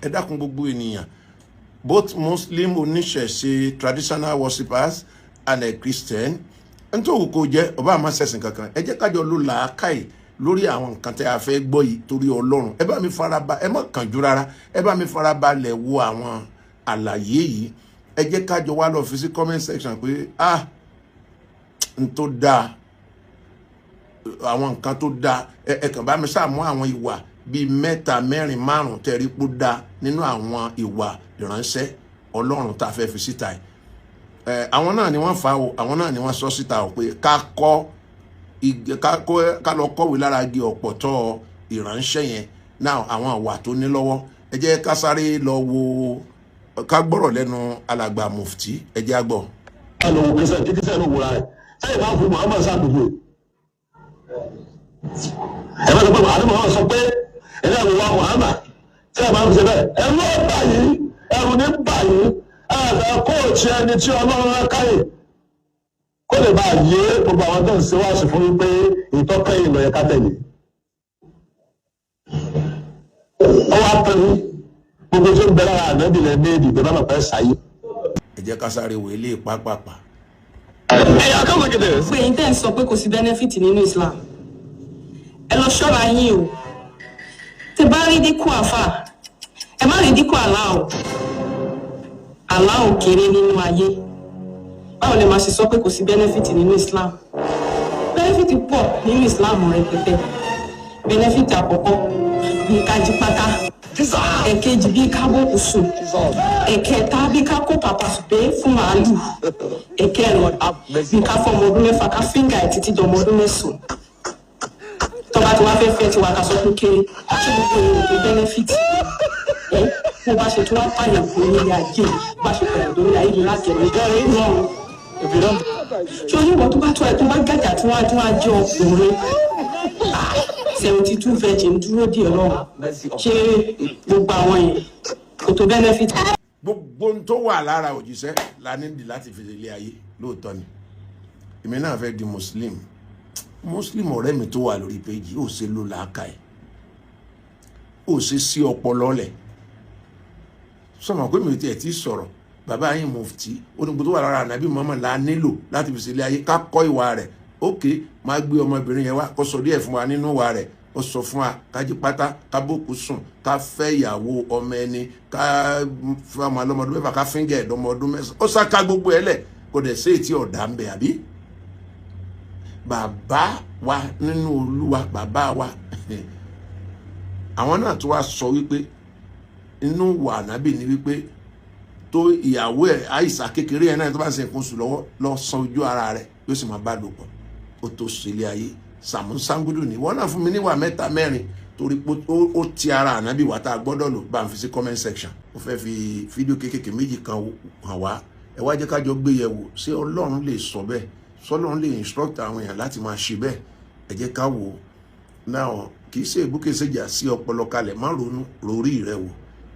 Ẹ dákun, gbogbo ènìyàn, both Muslim, oníṣẹ̀ṣe, traditional worshippers and a Christian, nítorí kò jẹ́ ọba àmọ́ ṣẹ̀sìn kankan, ẹ jẹ́ kájọ ló làákàyè lórí àwọn nǹkan tẹ́ a fẹ́ gbọ́ yìí. Torí Ọlọ́run, ẹ bá mi faraba, ẹ má kánjú rárá, ẹ bá mi farabalẹ̀ wo àwọn àlàyé yìí. Ẹ jẹ́ kájọ wá lọ fi sí comment section pé, ah, n tó dáa, àwọn nǹkan tó dáa. Ẹ kàn bá mi ṣàmú àwọn ìwà bíi mẹ́ta, mẹ́rin, márùn tẹ̀rí pó dáa nínú àwọn ìwà ìránṣẹ́ Ọlọ́run tá a fẹ́ fi síta yìí. Ẹ àwọn náà ni wọ́n fà o, àwọn náà ni wọ́n sọ síta o pé ká kọ́ igi, ká lọ kọ́wé lára igi ọ̀pọ̀tọ́ ìránṣẹ́ yẹn náà, àwọn ìwà tó ní lọ́wọ́. Ẹ jẹ́ ká sáré lọ wo, ká gbọ́rọ̀ lẹ́nu alàgbà mufti. Ẹ jẹ́ á gbọ́. Ká lọ wo kírísítẹ̀, kí kírísítẹ̀ ló wúra rẹ̀ sẹ́yìn máa ń fún Muhammad sáàdùgbò. Ẹ bá sọ pé àdúgbò Muhammad sọ pé ẹ̀rọ ìwà Muhammad sẹ́yìn máa ń ṣe bẹ́ẹ̀. Ẹ̀rù ó bà yín, ẹ̀rù ní bà yín. Ẹ̀fẹ̀ kóòtù ẹni tí Ọlọ́run rán káyè kó lè bá yé gbogbo àwọn tó ń ṣe wáṣí fún wípé ìtọ́kẹ́yìn ló yẹ ká tẹ̀lé. Ó wá pẹ̀lú gbogbo tó ń bẹ lára ànábì lẹ ní èdè bẹ́ẹ̀ bá fẹ́ sáyé. Ẹ jẹ́ ká sáré wo ilé pápápá. Hey, y'all, come look at this. Pé yín tẹ́ ń sọ pé kò sí benefit nínú Islam, ẹ lọ ṣọ́ra yín o. Tẹ bá rí dínkù àfà, ẹ má rí dínkù àlá o. Àlá ò kéré nínú ayé. Báwo lè máa ṣe sọ pé kò sí benefit nínú Islam? Benefit pọ̀ nínú Islam rẹpẹtẹ. Benefit àkọ́kọ́, bíi ká jí pátá. Ẹ̀kejì, bíi ká bókù sùn. Ẹ̀kẹta, bíi ká kó pàpà sùpé fún màálù. Ẹ̀kẹrin, bíi ká fọmọ ọdún 6, ká finger ẹ̀ títí dọmọ ọdún 9. Tọ́ba tí wàá fẹ́ fẹ́ tiwa, ká sọ pé kéré. Ṣé gbogbo èrò tó benefit ẹ bó bá ṣe tó wá pààyàn kú nílé ayé, bá ṣe pẹ̀lú lórí ayélujára tẹ̀lé rọrùn? If you don't Ṣé oníwọ̀ tó bá tó ẹ tó bá gàjà tí wọ́n á jẹ́ ọkùnrin 72 virgin dúró díẹ̀ lọ́rùn? Ṣé gbogbo àwọn yẹn kò tó benefit? Gbogbo ohun tó wà lára òjíṣẹ́ la nídìí láti fi ilé ayé. Lóòótọ́ ni èmi náà fẹ́ di Muslim. Muslim ọ̀rẹ́ mi tó wà lórí péjì, ó ṣe ló làákà ẹ̀, ó ṣe sí ọpọlọ lẹ̀. Sọmọ pé mi ò tiẹ̀ ti sọ̀rọ̀, bàbá yín mufti onígbò tó wà lára ànábì Muhammad la nílò láti fi sílé ayé, ká kọ́ ìwà rẹ̀. Ókè, máa gbé ọmọbìnrin yẹn wá, kó sọ díẹ̀ fún wa nínú ìwà rẹ̀. Ó sọ fún wa ká jí pátá, ká bókú sùn, ká fẹ́ ìyàwó ọmọ ẹni, ká fún ọmọ ọlọ́mọdún 6, ká finger ẹ̀dọ́mọ ọdún 9. Ó sáká gbogbo ẹ̀ lẹ̀, kò dẹ̀ sí ètí ọ̀dà ń bẹ̀. Àbí bàbá wa nínú Olúwa, bàbá wa, àwọn náà tó wá sọ wípé inú wà nábì ni wípé tó ìyàwó ẹ̀ àìsà kékeré ẹ̀ náà tó bá ń ṣe nǹkan oṣù lọ́wọ́, lọ san ojú ara rẹ̀, yóò sì máa bá lò pọ̀. Ó tó sílé ayé. Sàmúsángúdù ni wọ́n náà fún mi níwà mẹ́ta, mẹ́rin, torí pé ó ti ara ànábì wá tá a gbọ́dọ̀ lò. Bá ń fi sí comment section. Ó fẹ́ fi fídíò kéékèèké méjì kan hàn wá. Ẹ wá jẹ́ ká jọ gbé yẹ̀wò. Ṣé Ọlọ́run lè sọ bẹ́ẹ̀? Sọlọ́run lè instruct àwọn èèyàn láti máa ṣe bẹ́ẹ̀? Ẹ jẹ́ ká wò ó náà. Kì í ṣe ìbúkẹ́sẹ̀jà sí ọpọlọ kalẹ̀, má ronú rórí rẹ wò.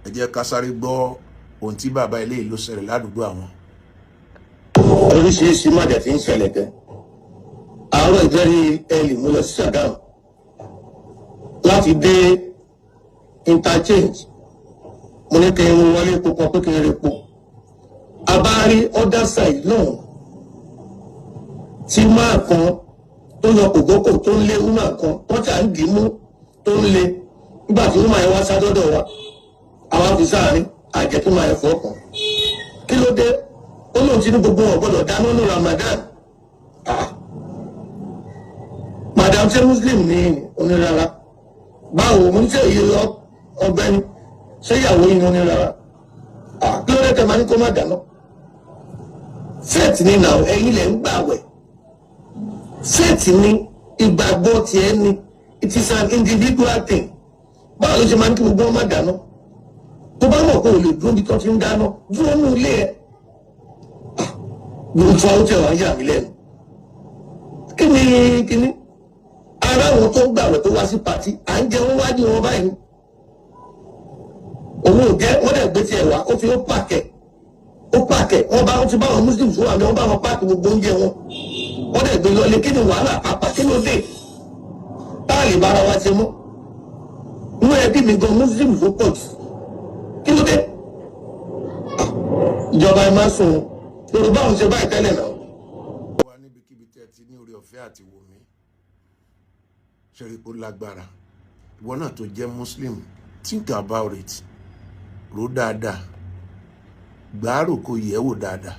Ẹ jẹ́ ká sáré gbọ́ ohun tí bàbá eléyìí ló ṣẹlẹ̀ ládùúgbò àwọn. Oríṣiríṣi má dẹ̀ fi ń ṣẹlẹ̀ gan. Àárọ̀ ìjẹ́rí ẹ̀lì, mo lọ sí Ṣàgámù láti dé interchange. Mo ní kí n wọlé epo kan pé kí n repo. A bá rí other side náà tí máa kan tó yọ kògbókò tó ń lé woman kan tó ṣà ń dì í mú tó ń lé. Nígbà tí woman yẹn wá sádọ́dọ̀ wa, àwa fi sáàrin àjẹ́ kí máa yẹn fọ́ kàn. Kí ló dé? Ó lóun ti ní gbogbo wọn gbọ́dọ̀ dáná ní Ramadan. Ah, madam, ṣé Muslim ní onírara? Báwo? Mo ní ṣe èyí ọ̀gbẹ́ni, ṣé ìyàwó yìí ní onírara? Ah, kí ló dé tẹ máa ní kó má dáná? Faith ni nà, ẹ̀yin lẹ ń gbàwẹ̀. Faith ni, ìgbàgbọ́ tiẹ̀ ni. It is an individual thing. Báwo ló ṣe máa ń kí gbogbo wọn má dáná? Tó bá mọ̀ pé o lè dúró bí tó ti ń dáná, dúró nù ilé ẹ̀. Gbogbo àwọn tí wàá yà mí lẹ́nu, kí ni kí ni ara àwọn tó ń gbàwẹ̀ tó wá sí party, à ń jẹun wájú wọn báyìí. Òun ò jẹ́, wọ́n dẹ̀ gbé tiẹ̀ wá, ó fi ó pack ẹ̀, ó pack ẹ̀. Wọ́n bá wọ́n ti bá àwọn Muslim fún wa ní wọ́n bá wọn pack gbogbo oúnjẹ wọn, wọ́n dẹ̀ gbé lọlé. Kí ni wàhálà pàpà? Kí ló dé táà lè bára wa ṣe mọ́? Inú ẹbí mi gan, Muslim ló pọ̀ jù. Kí Ìjọba, ẹ má sùn. Yorùbá ò ṣe báyìí tẹ́lẹ̀ náà. Wá níbikíbi tẹ́ ẹ ti ní oore ọ̀fẹ́ àti wò mí, ṣe ó lágbára. Ìwọ náà tó jẹ́ Muslim, think about it, rò dáadáa, gbàárò, kó yẹ̀ wò dáadáa.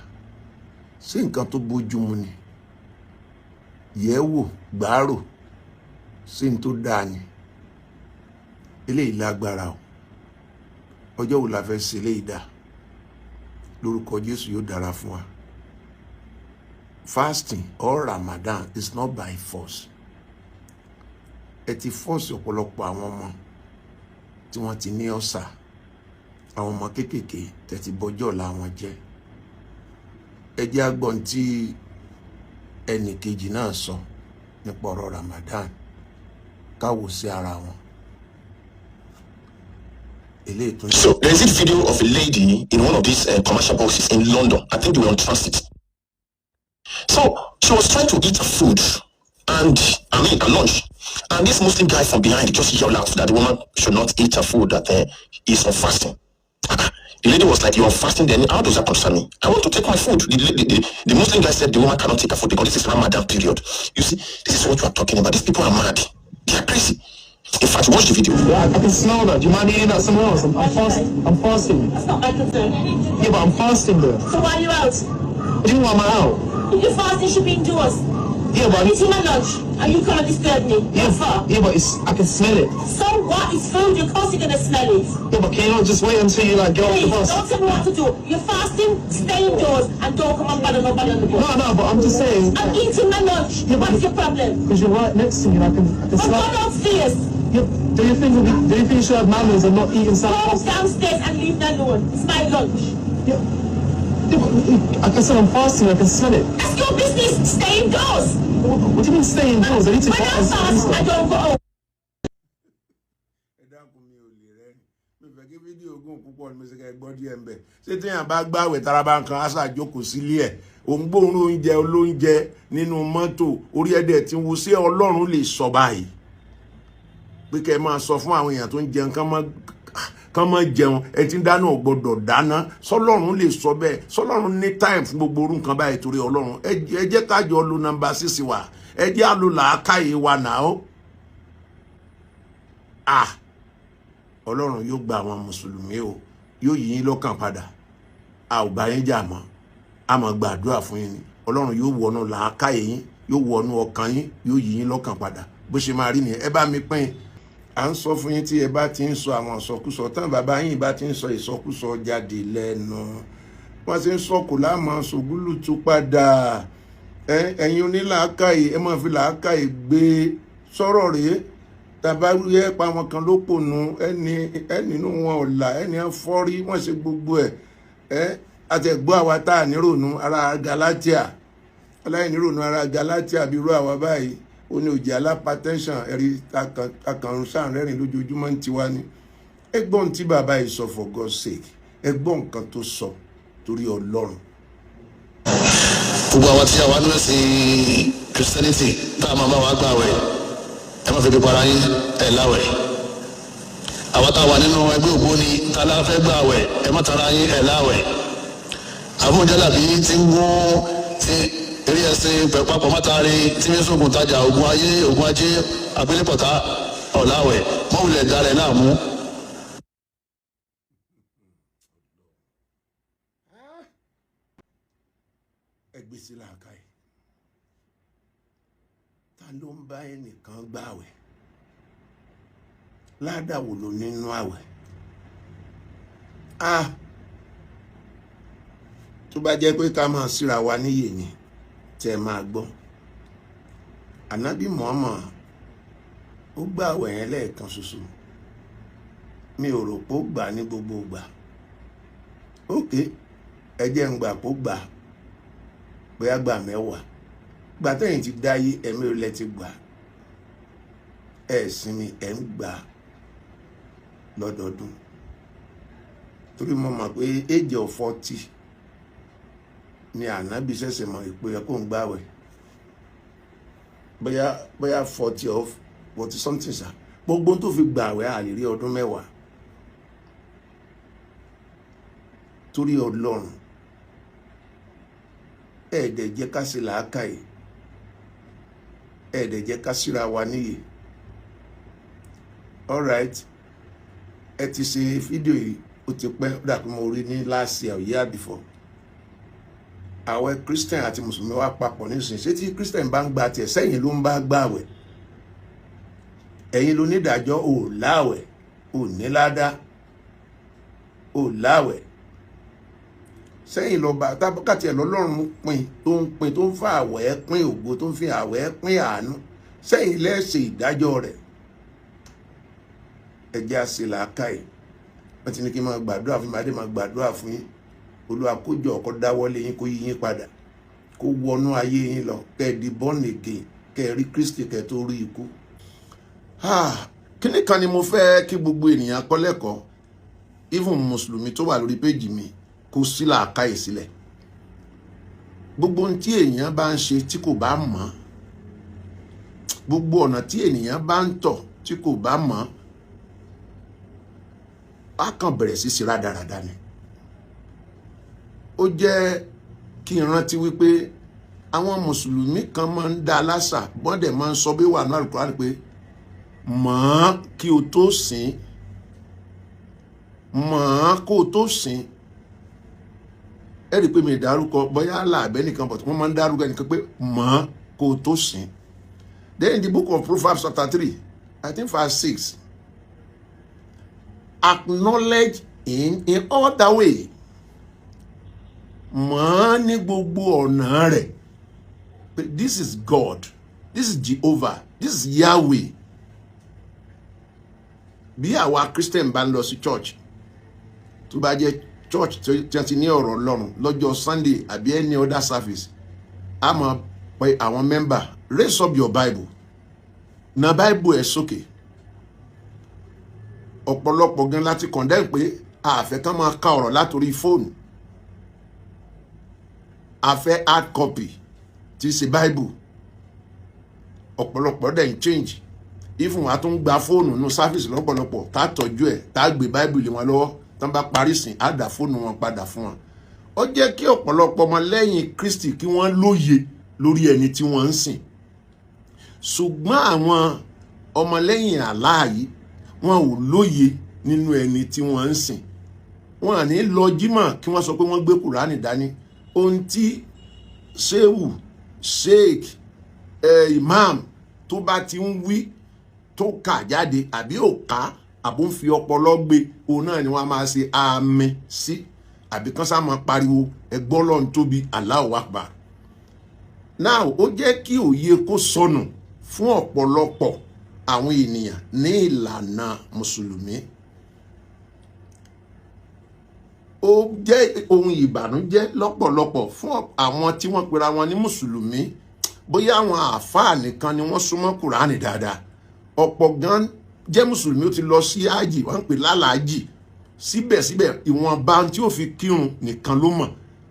Ṣé nǹkan tó bójú mu ni? Yẹ̀ wò, gbàárò, ṣé n tó dáa ni? Eléyìí lágbára o. Ọjọ́ wo la fẹ́ ṣe eléyìí dá? Lórúkọ Jésù, yóò dára fún wa. Fasting or Ramadan is not by force. Ẹ ti force ọ̀pọ̀lọpọ̀ àwọn ọmọ tí wọ́n ti ní ọ̀sà, àwọn ọmọ kéékèèké tẹ̀tí bọ́jọ́ ọ̀la wọn jẹ́. Ẹ jẹ́ agbọ́n tí ẹnì kejì náà sọ nípa ọ̀rọ̀ Ramadan, káwò sí ara wọn eléyìí tó ń So there is this video of a lady in one of these commercial boxes in London. I think they were on transit. So she was trying to eat her food and, I mean, her lunch. And this Muslim guy from behind just yelled out that the woman should not eat her food, that he's on fasting. The lady was like, "You are fasting, then how does that concern me? I want to take my food." The Muslim guy said the woman cannot take her food because this is Ramadan period. You see, this is what you are talking about. These people are mad. They are crazy. In fact, watch the video. Yeah, I can smell that. Do you mind eating that somewhere else? I'm fasting. I'm fasting. That's not my concern. Yeah, but I'm fasting though. So why are you out? What do you mean, why am I out? If you're fasting, you should be indoors. Yeah, but I'm eating my lunch and you come and disturb me. Yeah, What for? yeah, but it's I can smell it. So what? It's food. Of course you're gonna smell it. Yeah, but can you not just wait until you, like, get off the Please, bus? don't tell me what to do. You're fasting, stay indoors and don't come and bother nobody on the bus. No, but I'm just saying I'm eating my lunch. Yeah, but What's your problem? Because you're right next to me and I can But smell. go downstairs. Yeah, do you think you should have manners and not eat inside the Go bus? downstairs and leave me alone. It's my lunch. Yeah, but like I said, I'm fasting. I can smell it. That's your business. Stay indoors. What do you mean, stay indoors? I need to When go I out and fast, I stuff. don't go out. Ẹ dákun, mi ò lè rẹ́rìn. Mi fẹ́ kí fídíò gùn púpọ̀ ni mo ṣe kẹ́ gbọ́ díẹ̀ ń bẹ̀. Ṣé téèyàn bá gbààwẹ̀, tára bá ń kan àṣà jókòó sílé ẹ̀, òun gbóòórùn oúnjẹ olóúnjẹ nínú mọ́tò, orí ẹ̀dẹ̀ tí ń wo, sí Ọlọ́run lè sọ báyìí pé kẹ́ ẹ máa sọ fún àwọn èèyàn tó ń jẹun kán mọ́ jẹun, ẹ ti ń dáná ò gbọ́dọ̀ dáná? Sọlọ́run lè sọ bẹ́ẹ̀? Sọlọ́run ní time fún gbogbo orú nǹkan báyìí? Torí Ọlọ́run, ẹ jẹ́ ká jọ lo number 6 wa, ẹ jẹ́ àlò làákàyè wa náà ó. Ah, Ọlọ́run yóò gba àwọn mùsùlùmí o, yóò yí yín lọ́kàn padà. A ò bá yín jà mọ́, a máa gbàdúrà fún yín ni. Ọlọ́run yóò wọnú làákàyè yín, yóò wọnú ọkàn yín, yóò yí yín lọ́kàn padà. Bó ṣe máa rí nìyẹn. Ẹ bá mi pín. À ń sọ fún yín, tí ẹ bá ti ń sọ àwọn ìsọkúsọ tán, bàbá yín bá ti ń sọ ìsọkúsọ jáde lẹ́nu, wọ́n ti ń sọkò láàmú sògúlù padà. Ẹ̀yin onílàákàyè, ẹ máa fi làákàyè gbé sọ̀rọ̀ rèé. Tàbá yẹ pa wọn kan ló pònú ẹni ẹni inú wọn ò là, ẹni ẹ fọ́rí, wọ́n ṣe gbogbo ẹ̀. Ẹ àtẹ̀gbọ́, àwa tá à nírònú ara Galatia, aláìnírònú ara Galatia bíi irú àwa báyìí, ó ní òjì alápatẹ́ńsàn ẹ̀rí akàrún sáàrẹ́rìn lójoojúmọ́ ń tiwa ni. Ẹ gbọ́n tí bàbá yìí sọ, for God's sake, ẹ gbọ́ nǹkan tó sọ, torí Ọlọ́run. Gbogbo àwọn tí a wà nínú ẹ̀sìn Christianity tá a máa bá wa gbà wẹ̀, ẹ má fi bí para yín, ẹ láwẹ̀. Àwọn tá a wà nínú ẹgbẹ́ ògbóni tá a láfẹ́ gbà wẹ̀, ẹ má tara yín, ẹ láwẹ̀. Àfọ̀njálàbí ti ń gún ti eré ẹsìn pẹ̀pàpọ̀ mọ́tàrí tí ń sógun tajà, ogun ayé, ogun ajé, àgbélépọ̀tà, ọ̀làwẹ̀ mọ́wulẹ̀ darẹ̀ láàmú. Ẹ gbé sí làákàyè. Ta ló ń bá ẹnìkan gbààwẹ̀? Ládàá wo ló nínú àwẹ̀? Ah, tó bá jẹ́ pé ká máa síra wa níyè ni, tẹ́ ẹ máa gbọ́, Ànábì Muhammad ó gbààwẹ̀ yẹn lẹ́ẹ̀kan ṣoṣo. Mi ò rò pé ó gbà ní gbogbo ìgbà. Ókè, ẹ jẹ́ ń gbà pé ó gbà, bóyá gbà 10. Gbà tẹ̀yìn ti dáyé, ẹ̀mí ò lẹ ti gbà. Ẹ̀ sinmi, ẹ̀ ń gbà lọ́dọọdún, torí mo mọ̀ pé age of 40 ni Ànábì ṣẹ̀ṣẹ̀ mọ̀ ìpè ẹ̀ kó ń gbàwẹ̀, bóyá 40 or 40 something sa. Gbogbo tó fi gbàwẹ̀, a lè rí ọdún 10. Torí Ọlọ́run. Ẹ̀ẹ́dẹ̀ jẹ́ ká ṣe làákàyè, ẹ̀ẹ́dẹ̀ jẹ́ ká síra wa níyè. Alright, ẹ ti ṣe fídíò yìí, ó ti pẹ́. Ó dà pé mo rí ní last year or year before. Àwẹ̀ Christian àti Mùsùlùmí wá papọ̀ nísìnyí. Ṣé tí Christian bá ń gba tiẹ̀ sẹ́yìn ló ń bá gbàwẹ̀? Ẹ̀yin ló nídàájọ́. Ò láwẹ̀, ò ní ládá, ò láwẹ̀ sẹ́yìn lọ́ba tábọ́kàtì ẹ̀ lọ́lọ́run pin tó ń pin, tó ń fa àwẹ̀ pín ògo, tó ń fi àwẹ̀ pín àánú sẹ́yìn lẹ́sẹ̀ ìdájọ́ rẹ̀. Ẹ jẹ́ á ṣe làákàyè. Wọ́n ti ní kí n máa gbàdúrà fún mi, adé máa gbàdúrà fún yín. Olúwa kó jọ̀ọ́, kó dáwọ́lé yín, kó yí yín padà, kó wọnú ayé yín lọ, kẹ́ ẹ di born again, kẹ́ ẹ rí Kristi kẹ́ ẹ tó rí ikú. Kíní kan ni mo fẹ́ kí gbogbo ènìyàn kọ́ lẹ́kọ̀ọ́, even Mùsùlùmí tó wà lórí péjì mi, kó sí làákàyè sílẹ̀. Gbogbo ohun tí èèyàn bá ń ṣe tí kò bá mọ̀, gbogbo ọ̀nà tí ènìyàn bá ń tọ̀ tí kò bá mọ̀, á kàn bẹ̀rẹ̀ sí sí rádaràda ni. Ó jẹ́ kí n rántí wípé àwọn Mùsùlùmí kan máa ń dá lásà, bọ́n dẹ̀ máa ń sọ bí wà ní Àlùkùránì pé mọ̀ ọ́n kí o tó sìn, mọ̀ ọ́n kó o tó sìn. Ẹ rí i pé mi dárúkọ bóyá làbẹ́ nìkan, but wọ́n máa ń dárúkọ ẹnìkan pé mọ̀ ọ́n kó o tó sìn. Then in the book of Proverbs chapter 3, I think verse 6, acknowledge him in all thy way, mọ̀ ọ́n ní gbogbo ọ̀nà rẹ̀, pé this is God, this is Jehovah, this is Yahweh. Bí àwa Christian bá ń lọ sí church, tó bá jẹ́ church tí wọ́n ti ní ọ̀rọ̀ Ọlọ́run lọ́jọ́ Sunday àbí any other service, a máa pe àwọn member, "Raise up your Bible, na Bible ẹ̀ sókè." Ọ̀pọ̀lọpọ̀ gan láti condemn pé àfẹ́ kan máa ka ọ̀rọ̀ látòrí fóònù, àfẹ́ hard copy tí í ṣe Bible. Ọ̀pọ̀lọpọ̀ dẹ̀ ń change. Even a tún gba fóònù nínú service lọ́pọ̀lọpọ̀, tá a tọ́jú ẹ̀, tá a gbé Bible lé wọn lọ́wọ́. Tán bá parí sìn, á dá fóònù wọn padà fún wọn. Ó jẹ́ kí ọ̀pọ̀lọpọ̀ ọmọ lẹ́yìn Kristi kí wọ́n lóye lórí ẹni tí wọ́n ń sìn. Ṣùgbọ́n àwọn ọmọlẹ́yìn Allah yìí, wọn ò lóye nínú ẹni tí wọ́n ń sìn. Wọn à ní lọ jímọ̀ kí wọ́n sọ pé wọ́n gbé Kùránì dání. Ohun tí sehu, sheik, imam tó bá ti ń wí, tó kà jáde àbí ò ká, àbó ń fi ọpọlọ gbé, òun náà ni wọ́n á máa ṣe àmì sí, àbí kán sá máa pariwo ẹgbọ́n lọ́n tóbi, Allahu Akbar. Now, ó jẹ́ kí òye kó sọnù fún ọ̀pọ̀lọpọ̀ àwọn ènìyàn ní ìlànà Mùsùlùmí. Ó jẹ́ ohun ìbànújẹ́ lọ́pọ̀lọpọ̀ fún àwọn tí wọ́n pera wọn ní Mùsùlùmí. Bóyá àwọn àáfàá nìkan ni wọ́n súnmọ́ Kùránì dáadáa. Ọ̀pọ̀ gan jẹ́ Mùsùlùmí, ó ti lọ sí ájì, wọ́n ń pè lálàájì. Síbẹ̀síbẹ̀, ìwọ̀nba tí ó fi kírun nìkan ló mọ̀.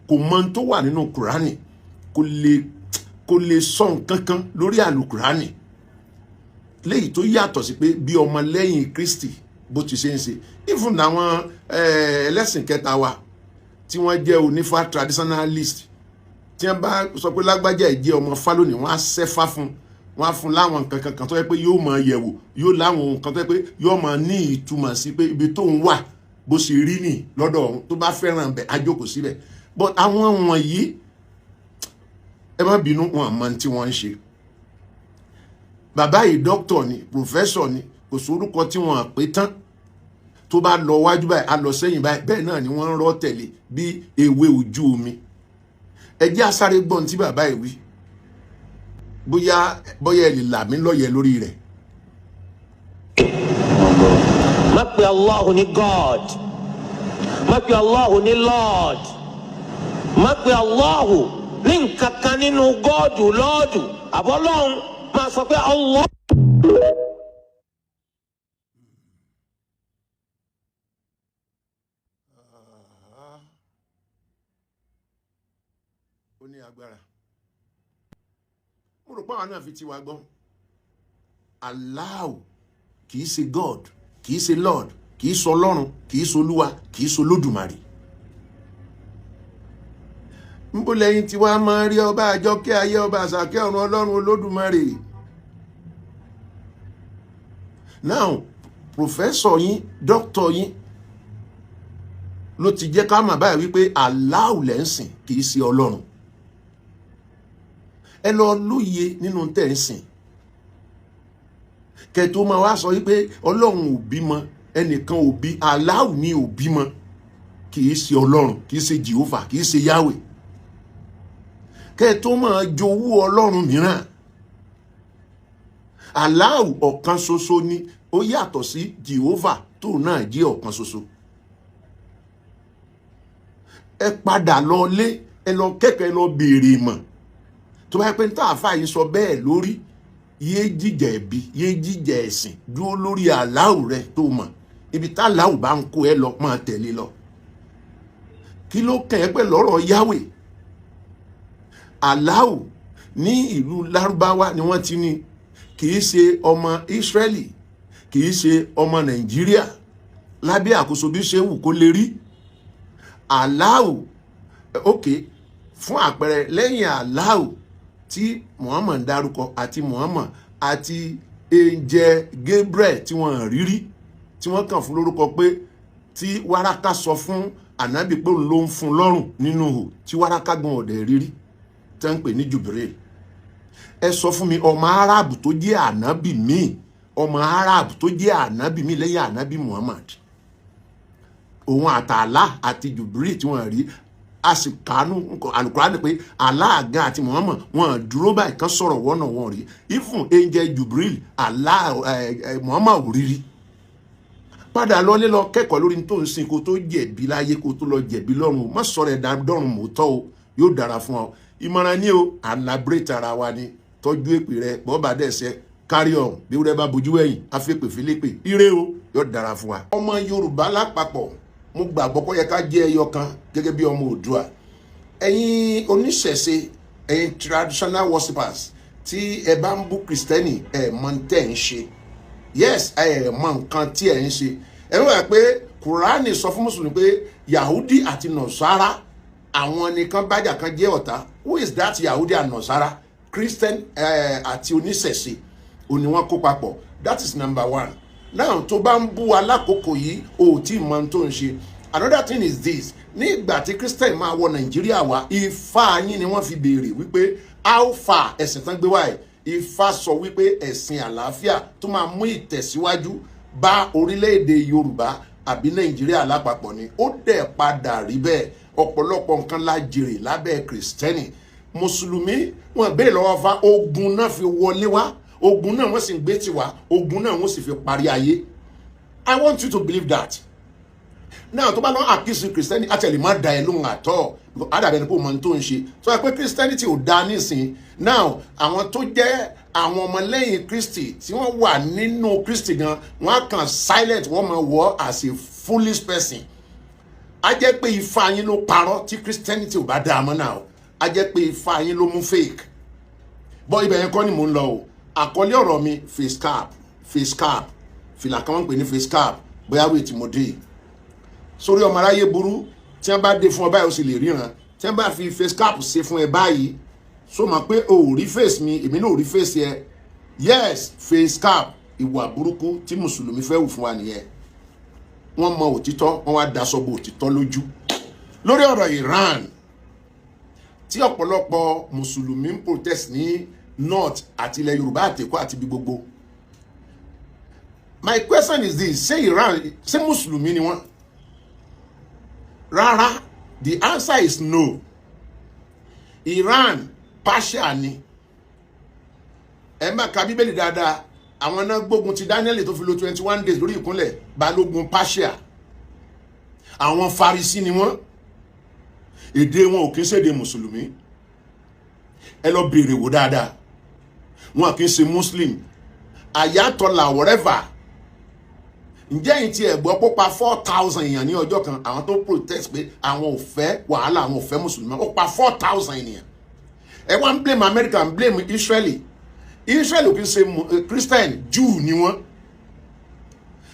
Kò mọ ohun tó wà nínú Kùránì, kò lè sọ nǹkan kan lórí àlùkùránì léyìí tó yàtọ̀ sí pé bí ọmọlẹ́yìn Kristi bó ti ṣe ń ṣe. Even àwọn ẹlẹ́sìn kẹta wa tí wọ́n jẹ́ onífá, traditionalist, tí wọ́n bá sọ pé lágbájá ẹ̀ jẹ́ ọmọ fálónì, wọ́n á ṣẹ́fá fún, wọ́n á fún láwọn nǹkan kankan tó yẹ pé yóò máa yẹ̀wò, yóò láwọn nǹkan tó yẹ pé yóò máa ní ìtumọ̀ sí pé ibi tó ń wà bó ṣe rí nì lọ́dọ̀ ọ̀hún. Tó bá fẹ́ràn bẹ̀, á jókòó síbẹ̀. But àwọn wọ̀nyí, ẹ má bínú, wọn àmọ́ tí wọ́n ń ṣe. Bàbá yìí, dókítà ni, professor ni, kò sórúkọ tí wọ́n pè tán. Tó bá lọ wájú báyìí, á lọ sẹ́yìn báyìí, bẹ́ẹ̀ náà ni wọ́n ń rọ́ tẹ̀lé bí ewé ojú omi. Ẹ jẹ́ á sáré gbọ́n tí bàbá yìí wí, bóyá bóyá ẹ lè là mí lọ́yẹ̀ lórí rẹ̀. Má pe Allahu ní God, má pe Allahu ní Lord, má pe Allahu ní nǹkan kan nínú gọ́ọ̀dù, lọ́ọ̀dù àbọ́lọ́hún. Máa sọ pé Allah. Ó ní agbára. Mo rò pé àwọn náà fi tiwa gbọ́. Allah kì í ṣe God, kì í ṣe Lord, kì í ṣe Ọlọ́run, kì í ṣe Olúwa, kì í ṣe Olódùmarè. Nbó lẹ́yìn tí wàá máa rí ọba àjọkẹ́ ayé, ọba àṣàkẹ́ ọ̀run, Ọlọ́run Olódùmarè. Now, professor yín, doctor yín ló ti jẹ́ ká mà báyìí wípé Allahu lẹ́ ń sìn, kì í ṣe Ọlọ́run. Ẹ lọ lóye nínú tẹ̀ ń sìn kẹtó máa wá sọ wípé Ọlọ́run ò bímọ, ẹnìkan ò bí. Allahu ní ò bímọ, kì í ṣe Ọlọ́run, kì í ṣe Jehovah, kì í ṣe Yahweh. Kẹtó máa jowú Ọlọ́run mìíràn, Allahu ọ̀kan ṣoṣo ni, ó yàtọ̀ sí Jehovah tó náà jẹ́ ọ̀kan ṣoṣo. Ẹ padà lọ lé, ẹ lọ kẹ́kọ̀ọ́, ẹ lọ béèrè ìmọ̀. Tó bá yẹ pé tá àáfàá yìí sọ bẹ́ẹ̀ lórí, yé jíjẹ ẹ̀bi, yé jíjẹ ẹ̀sìn, dúró lórí Allahu rẹ tó mọ̀. Ibi tá Allahu bá ń kó ẹ lọ, máa tẹ̀lé lọ. Kí ló kàn ẹ́ pẹ̀lú ọ̀rọ̀ Yahweh? Allahu ní ìlú Lárúbáwá ni wọ́n ti ní, kì í ṣe ọmọ Ísírẹ́lì, kì í ṣe ọmọ Nàìjíríà lábẹ́ àkóso bí ṣe wù kó lè rí. Allahu, ok, fún àpẹẹrẹ, lẹ́yìn Allahu tí Muhammad dárúkọ, àti Muhammad àti angel Gabriel tí wọ́n rírí, tí wọ́n kàn fún lórúkọ pé tí Wáràkà sọ fún ànábì pé òun ló ń fún lọ́rùn nínú hò, tí Wáràkà gan ọ̀dẹ̀ rírí, tí wọ́n ń pè ní Jubril. Ẹ sọ fún mi ọmọ Arab tó jẹ́ ànábì míì, ọmọ Arab tó jẹ́ ànábì míì lẹ́yìn ànábì Muhammad, òun àtàlá àti Jubril tí wọ́n rí. A sì kánú Alukurani pé Allah gan àti Muhammad wọn dúró báyìí kan sọ̀rọ̀ wọ́nà wọn rí. Ifun angel Jubril, Allah ẹ Muhammad ò rírí. Padà lọlé, lọ kẹ́kọ̀ọ́ lórí tó ń sìn kó tó jẹ̀bi láyé, kó tó lọ jẹ̀bi lọ́run. Má sọ̀rọ̀ ẹ̀dá dọ́run mọ́tọ́ o, yóò dára fún ọ. Ìmọ̀ràn ni o, àlàbírètì ara wa ni. Tọ́jú èpè rẹ bọ́ọ̀bà dẹ̀sẹ̀, carry on. Bí wúrẹ́ bá bojú ẹ̀yìn, afẹ́pè fílẹ́pè. Ire o, yóò dára fún wa. Ọmọ Yorùbá lápapọ̀, mo gbàgbọ́ kó yẹ ká jẹ́ ẹyọ kan gẹ́gẹ́ bí ọmọ Oòduà. Ẹ̀yin oníṣẹ̀ṣe, ẹ̀yin traditional worshippers tí ẹ bá ń bú Kristẹni, ẹ mọ tẹ́ ń ṣe. Yes, ẹ mọ nǹkan tí ẹ ń ṣe. Ẹ wá pé Kùránì sọ fún Mùsùlùmí pé Yahudi àti Nọ̀sára, àwọn nìkan bájà kan jẹ́ ọ̀tá. Who is that Yahudi and Nọ̀sára? Christian àti oníṣẹ̀ṣe òní wọn kó papọ̀. That is number one. Now, tó bá ń bú wa lákòókò yìí, o ò tí ì mọ ohun tó ń ṣe. Another thing is this: ní ìgbà tí Christian máa wọ Nàìjíríà wá, Ifá yín ni wọ́n fi béèrè wípé how far ẹ̀sìn tán gbé wáyé. Ifá sọ wípé ẹ̀sìn àlàáfíà tó máa mú ìtẹ̀síwájú bá orílẹ̀-èdè Yorùbá àbí Nàìjíríà lápapọ̀ ni. Ó dẹ̀ padà rí bẹ́ẹ̀. Ọ̀pọ̀lọpọ̀ nǹkan la jèrè lábẹ́ Kìrìsìtẹ́nì. Mùsùlùmí, wọn béèrè lọ́wọ́ fa, ogun náà fi wọlé wá, ogun náà wọ́n sì ń gbé tiwa, ogun náà wọ́n sì fi parí ayé. I want you to believe that. Now, tó bá lọ accuse Kìrìsìtẹ́nì, àtẹ̀lé má da ẹ lóhùn àtọ́ àdàbẹ̀ ni kò mọ ohun tó ń ṣe. Sọ pé Christianity ò da nísìn. Now, àwọn tó jẹ́ àwọn ọmọlẹ́yìn Kristi tí wọ́n wà nínú Kristi gan, wọ́n á kàn silent, wọ́n máa wọ́ as a foolish person. Á jẹ́ pé Ifá yín ló parọ́ tí Christianity ò bá dáa mọ́ náà. Á jẹ́ pé Ifá yín ló mú fake bọ́. Ibẹ̀ yẹn kọ́ ni mò ń lọ o. Àkọlé ọ̀rọ̀ mi, face cap. Face cap, fìlà kan wọ́n ń pè ní face cap. Bóyá wíì tí mo dé sórí, ọmọ aráyé burú. Tí wọ́n bá dé fún ọ báyìí, ó sì lè ríran. Tí wọ́n bá fi face cap ṣe fún ẹ báyìí, so mọ̀ pé o ò rí face mi, èmi náà ò rí face ẹ. Yes, face cap, ìwà burúkú tí Mùsùlùmí fẹ́ wù fún wa nìyẹn. Wọ́n mọ òtítọ́, wọ́n wá daṣọ bo òtítọ́ lójú. Lórí ọ̀rọ̀ Iran tí ọ̀pọ̀lọpọ̀ Mùsùlùmí ń protest ní north àti ilẹ̀ Yorùbá àtẹ̀kọ́ àti ibi gbogbo, my question is this: ṣé Iran, ṣé Mùsùlùmí ni wọ́n? Rárá, the answer is no. Iran, Persia ni. Ẹ má ka Bíbélì dáadáa. Àwọn náà gbógun ti Daniel tó fi lo 21 days lórí ìkúnlẹ̀. Balógun Persia, àwọn Farisi ni wọ́n. Èdè wọn ò kí ń ṣèdè Mùsùlùmí. Ẹ lọ béèrè wò dáadáa, wọn kì í ṣe Muslim, Ayatollah, whatever. Ǹjẹ́ yìí ti ẹ̀ gbọ́ pé ó pa 4,000 èèyàn ní ọjọ́ kan, àwọn tó protest pé àwọn ò fẹ́ wàhálà, àwọn ò fẹ́ Mùsùlùmí? Ó pa 4,000 ènìyàn. Ẹ wá ń blame America, ń blame Israeli. Israel ò kì í ṣe Christian, Jew ni wọ́n,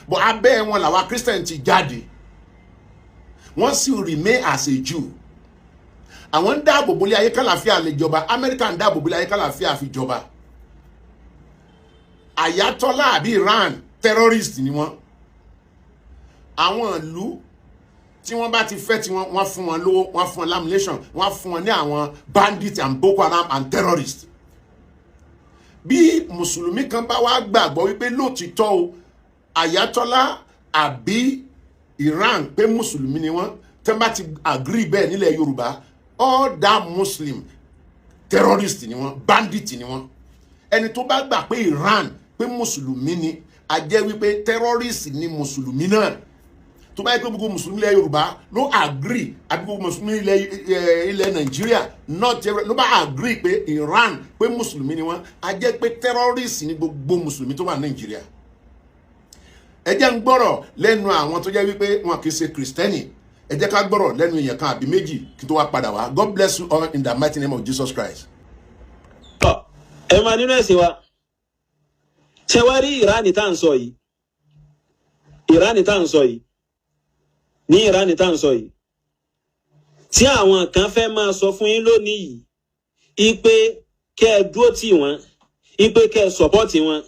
but abẹ́ wọn làwa Christian ti jáde. Wọ́n sì remain as a Jew. Àwọn ń dáàbò bolé ayé kálàáfíà lè jọba. Amẹ́ríkà ń dáàbò bolé ayé kálàáfíà fi jọba. Ayatollah àbí Iran, terrorist ni wọ́n. Àwọn ìlú tí wọ́n bá ti fẹ́ tí wọ́n fún wọn lówó, wọ́n fún wọn ammunition, wọ́n fún wọn ní àwọn bandits and Boko Haram and terrorists. Bí mùsùlùmí kan bá wá gbàgbọ́ wípé lóòtítọ́ o, Ayatollah àbí Iran, pé mùsùlùmí ni wọ́n, tẹ́ bá ti agree bẹ́ẹ̀ nílẹ̀ Yorùbá, all that Muslim, terrorist ni wọ́n, bandit ni wọ́n. Ẹni tó bá gbà pé Iran, pé mùsùlùmí ni, a jẹ́ wípé terrorist ni mùsùlùmí náà. Tó bá yẹ pé gbogbo mùsùlùmí ilẹ̀ Yorùbá ló agree, àbí gbogbo mùsùlùmí ilẹ̀ Nàìjíríà not ló bá agree pé Iran, pé mùsùlùmí ni wọ́n, a jẹ́ pé terrorist ni gbogbo mùsùlùmí tó wà ní Nàìjíríà. Ẹ jẹ́ ń gbọ́rọ̀ lẹ́nu àwọn tó jẹ́ wípé wọn kì í ṣe Kìrìsìtẹ́nì. Ẹ jẹ́ ká gbọ́rọ̀ lẹ́nu èèyàn kan àbí méjì kí tó wá padà wá. God bless you all in the mighty name of Jesus Christ. Tọ ẹ máa nínú ẹ̀sìn wa, ṣé wá rí Ìránì tá à ń sọ yìí, Ìránì tá à ń sọ yìí, ní Ìránì tá à ń sọ yìí, tí àwọn kan fẹ́ máa sọ fún yín lónìí yìí ipe kẹ́ ẹ dúró tì wọ́n, ipe kẹ́ ẹ support wọn,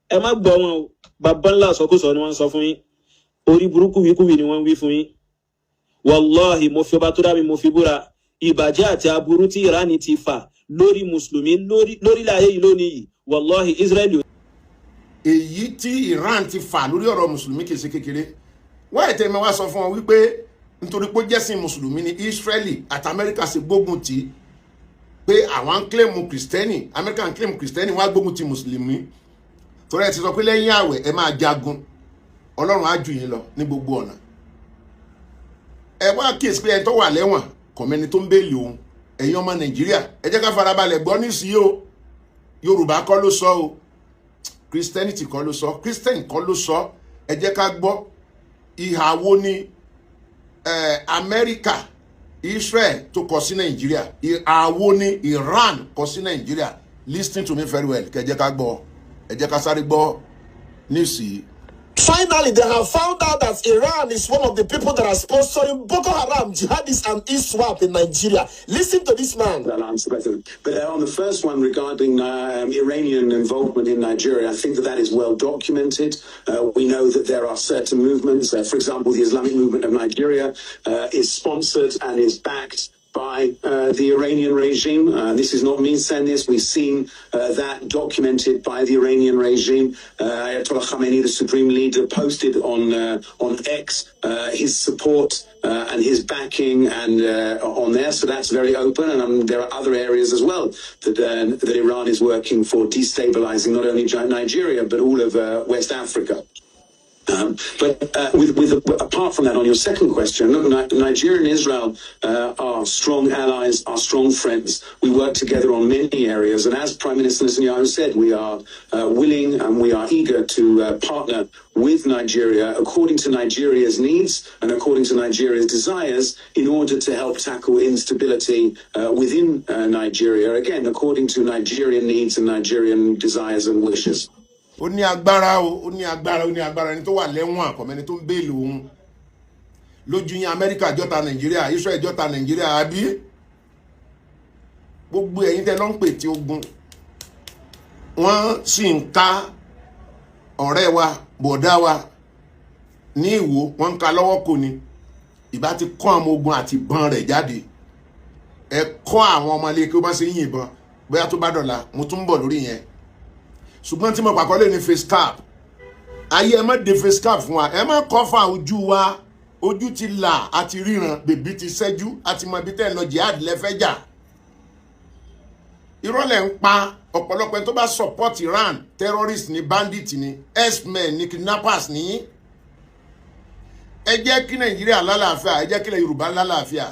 ẹ má gbọ́ wọn o. Bàbá ńlá sọkúsọ ni wọ́n ń sọ fún yín. Orí burúkú wíkúwí ni wọ́n ń wí fún yín. Wàláhì, mo fi ọba tó dá mi, mo fi búra, ìbàjẹ́ àti aburú tí Ìránì ti fà lórí mùsùlùmí lórílẹ̀ ayé yìí lónìí yìí, wàláhì, Israẹli. Èyí tí Iran ti fà lórí ọ̀rọ̀ mùsùlùmí kìí ṣe kékeré. Wọ́n ẹ̀ tẹ́ mi wá sọ fún wọn wípé nítorí pé ó jẹ́sìn mùsùlùmí ni Israeli àti Amẹ́ríkà ṣe gbógun tì í, pé àwọn ń claim Kìrìsìtẹ́nì, Amẹ́ríkà ń claim Kìrìsìtẹ́nì, wọ́n á gbógun ti mùsùlùmí. Torí ẹ ti sọ pé lẹ́yìn àwẹ̀ ẹ máa jagun, Ọlọ́run á jù yín lọ ní gbogbo ọ̀nà. Ẹ wá kíyèsí pé ẹni tó wà lẹ́wọ̀n kò mẹ́ni tó ń bail òun. Ẹ̀yin ọmọ Nàìjíríà, ẹ jẹ́ ká farabalẹ̀ gbọ́ nísìnyí o. Yorùbá kọ́ ló sọ o, Christianity kọ́ ló sọ, Christian kọ́ ló sọ. Ẹ jẹ́ ká gbọ́ ìhà wo ni Amẹ́ríkà, Israel tó kọ sí Nàìjíríà, ìhà wo ni Iran kọ sí Nàìjíríà. Listen to me very well. Kẹ́ jẹ́ ká gbọ́, ẹ jẹ́ ká sáré gbọ́ nísìnyí. Finally, they have found out that Iran is one of the people that are sponsoring Boko Haram, jihadists, and ISWAP in Nigeria. Listen to this man. I'll answer both of them. But on the first one regarding Iranian involvement in Nigeria, I think that that is well documented. We know that there are certain movements. For example, the Islamic Movement of Nigeria is sponsored and is backed by the Iranian regime. This is not me saying this. We've seen that documented by the Iranian regime. Ayatollah Khamenei, the supreme leader, posted on X his support and his backing and on there. So that's very open. And there are other areas as well that Iran is working for destabilizing not only Nigeria but all of West Africa. But apart from that, on your second question, look, Nigeria and Israel are strong allies, are strong friends. We work together on many areas, and as Prime Minister Netanyahu said, we are willing and we are eager to partner with Nigeria according to Nigeria's needs and according to Nigeria's desires in order to help tackle instability within Nigeria, again, according to Nigerian needs and Nigerian desires and wishes. Ó ní agbára o, ó ní agbára, ó ní agbára. Ẹni tó wà lẹ́wọ̀n kò mẹ́ni tó ń bail òun. Lójú yín, Amẹ́ríkà jọ́ta Nàìjíríà, Israel jọ́ta Nàìjíríà, àbí? Gbogbo ẹ̀yin tẹ́ ló ń pè tí ogun, wọ́n sì ń ká ọ̀rẹ́ wa, bọ̀dá wa ní Ìwò, wọ́n ń ka lọ́wọ́ kò ní. Ìbá ti kọ́ àwọn ogun àti ìbọn rẹ̀ jáde. Ẹ kọ́ àwọn ọmọ ilé kí ó bá ṣe yìnbọn. Bóyá tó bá dọ̀la, mo tún ń bọ̀ lórí yẹn. Ṣùgbọ́n tí mo pàkọ́ lè ní face cap ayé, ẹ má de face cap fún wa, ẹ má cover ojú wa. Ojú ti là, àti ríran, bèbí ti ṣẹ́jú, àti mọ ibi tẹ́ ẹ lọ. Jihad lẹ́fẹ́ jà, irọ́ lẹ̀ ń pa. Ọ̀pọ̀lọpọ̀ ẹni tó bá support Iran, terrorist ni, bandit ni, herdsmen ni, kidnappers ni. Ẹ jẹ́ kí Nàìjíríà lálàáfíà, ẹ jẹ́ kí ilẹ̀ Yorùbá lálàáfíà.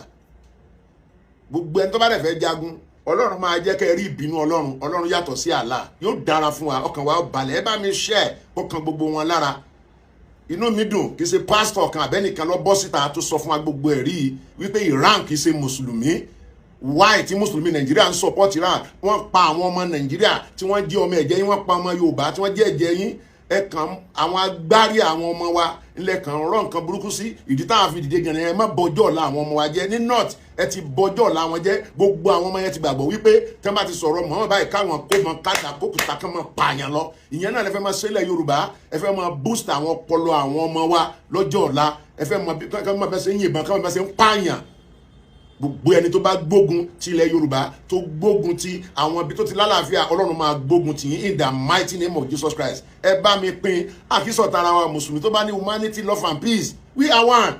Gbogbo ẹni tó bá dẹ̀ fẹ́ jagun, Ọlọ́run máa jẹ́ kẹ́ ẹ rí ìbínú Ọlọ́run. Ọlọ́run yàtọ̀ sí àlá. Yóò dára fún wa, ọkàn wa ó balẹ̀. Ẹ bá mi share ọkàn gbogbo wọn lára. Inú mi dùn, kì í ṣe pásítọ̀ kan àbẹ́nìkan lọ bọ́ síta tó sọ fún wa gbogbo ẹ̀rí wípé Iran kì í ṣe mùsùlùmí. Why tí mùsùlùmí Nàìjíríà ń support Iran? Wọ́n pa àwọn ọmọ Nàìjíríà tí wọ́n jẹ́ ọmọ ẹ̀jẹ̀ yín, wọ́n pa ọmọ Yorùbá tí wọ́n jẹ́ ẹ̀jẹ̀ yín. Ẹ kàn àwọn agbárí àwọn ọmọ wa ńlẹ̀ kàn rọ nǹkan burúkú sí ìdí táwọn fi dìde gan. Ẹ má bọjọ́ ọ̀la àwọn ọmọ wa jẹ́. Ní north, ẹ ti bọjọ́ ọ̀la wọn jẹ́. Gbogbo àwọn ọmọ yẹn ti gbàgbọ́ wípé tí wọ́n bá ti sọ̀rọ̀ Muhammad báyìí, káwọn kó mọ káta kókùtà kán mọ pààyàn lọ. Ìyẹn náà lẹ fẹ́ máa ṣẹlẹ̀ Yorùbá. Ẹ fẹ́ máa boost àwọn ọpọlọ àwọn ọmọ wa lọ́jọ́ ọ̀la. Ẹ fẹ́ máa kán máa bẹ́ ṣe ń yìnbọn, kán máa bẹ́ ṣe ń pààyàn. Gbogbo ẹni tó bá gbógun ti ilẹ̀ Yorùbá, tó gbógun ti àwọn ibi tó ti lálàáfíà, Ọlọ́run máa gbógun ti yín in the mighty name of Jesus Christ. Ẹ bá mi pín àkísọ̀tara wa. Mùsùlùmí tó bá ní humanity, love and peace, we are one.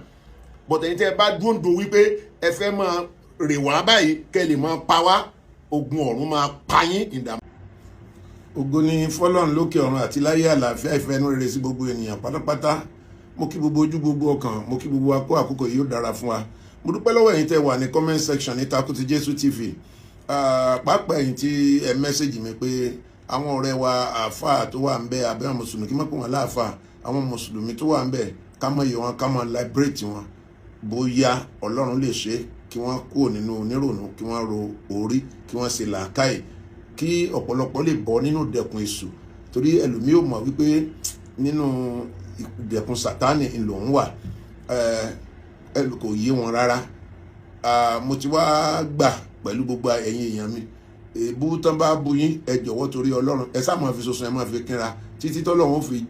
But ẹ̀yin tẹ́ ẹ bá dúndùn wípé ẹ fẹ́ máa rè wá báyìí kẹ́ ẹ lè máa pa wá, ogun ọ̀run máa pa yín in the. Ògo ni fọlọ́run lókè ọ̀run, àti láyé àlàáfíà, ìfẹ́ inú rere sí gbogbo ènìyàn pátápátá. Mo kí gbogbo ojú, gbogbo ọkàn, mo kí gbogbo wa kó àkókò yìí, ó dára fún wa. Mo dúpẹ́ lọ́wọ́ ẹ̀yin tẹ́ wà ní comment section ní Takuti Jésù TV, pàápàá ẹ̀yin tí ẹ message mi pé àwọn ọ̀rẹ́ wa àáfàá tó wà ń bẹ, àbẹ́ àwọn mùsùlùmí, kí mọ̀ pé wọ́n láàfáà, àwọn mùsùlùmí tó wà ń bẹ, ká mọ̀ yẹ wọn, ká mọ̀ liberate wọn, bóyá Ọlọ́run lè ṣe kí wọ́n kúrò nínú onírònú, kí wọ́n ro orí, kí wọ́n ṣe làákàyè, kí ọ̀pọ̀lọpọ̀ lè bọ́ nínú ìdẹ̀kùn èṣù, torí ẹlòmíì ò mọ̀ wípé nínú ìdẹ̀kùn Sátánì lòún wà. Kò yé wọn rárá. Mo ti wá gbà pẹ̀lú gbogbo ẹ̀yin èèyàn mi, èébú tán bá bu yín, ẹ jọ̀wọ́, torí Ọlọ́run, ẹ sáà máa fi soso, ẹ máa fi kínra títí tọ́lọ́run fi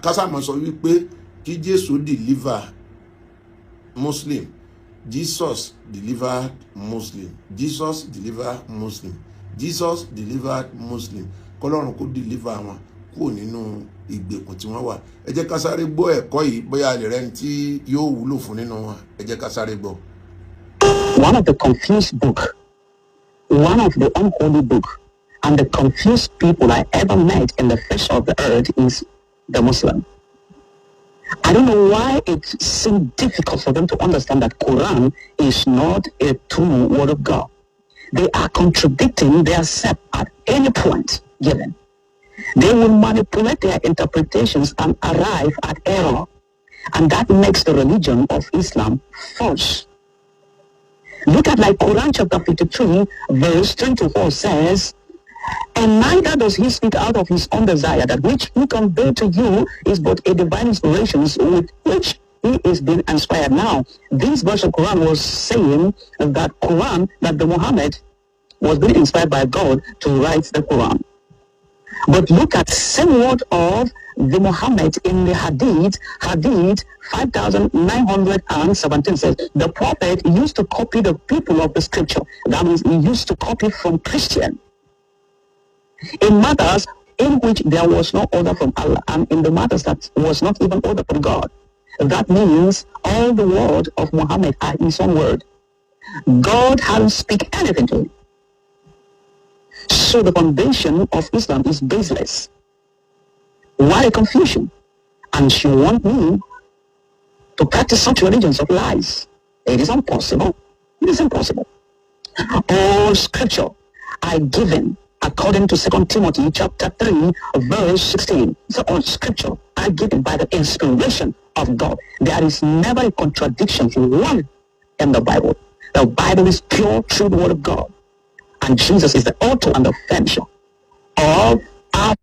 kásá máa sọ wípé kí Jésù deliver Muslim. Jesus delivered Muslim, Jesus deliver Muslim, Jesus delivered Muslim. Kọlọ́run kó deliver wọn kúrò nínú ìgbèkùn tí wọ́n wà. Ẹ jẹ́ ká sáré gbọ́ ẹ̀kọ́ yìí, bóyá lè rẹ́ni tí yóò wúlò fún nínú wọn. Ẹ jẹ́ ká sáré gbọ́. One of the confused book, one of the unholy book, and the confused people I ever met in the face of the earth is the Muslim. I don't know why it seemed difficult for them to understand that Quran is not a true word of God. They are contradicting themselves at any point given. They will manipulate their interpretations and arrive at error. And that makes the religion of Islam false. Look at like Quran chapter 53, verse 24 says, "And neither does he speak out of his own desire. That which he conveyed to you is but a divine inspiration with which he is being inspired." Now, this verse of Quran was saying that Quran, that the Muhammad was being inspired by God to write the Quran. But look at same word of the Muhammad in the Hadith, Hadith 5917 says, the Prophet used to copy the people of the scripture. That means he used to copy from Christian. In matters in which there was no order from Allah, and in the matters that was not even order from God. That means all the word of Muhammad are his own word. God hadn't speak anything to him. So the foundation of Islam is baseless. Why a confusion? And she want me to practice such religions of lies. It is impossible. It is impossible. All scripture are given according to 2 Timothy chapter 3, verse 16. So all scripture are given by the inspiration of God. There is never a contradiction for one in the Bible. The Bible is pure, true word of God. And Jesus is the author and the finisher of our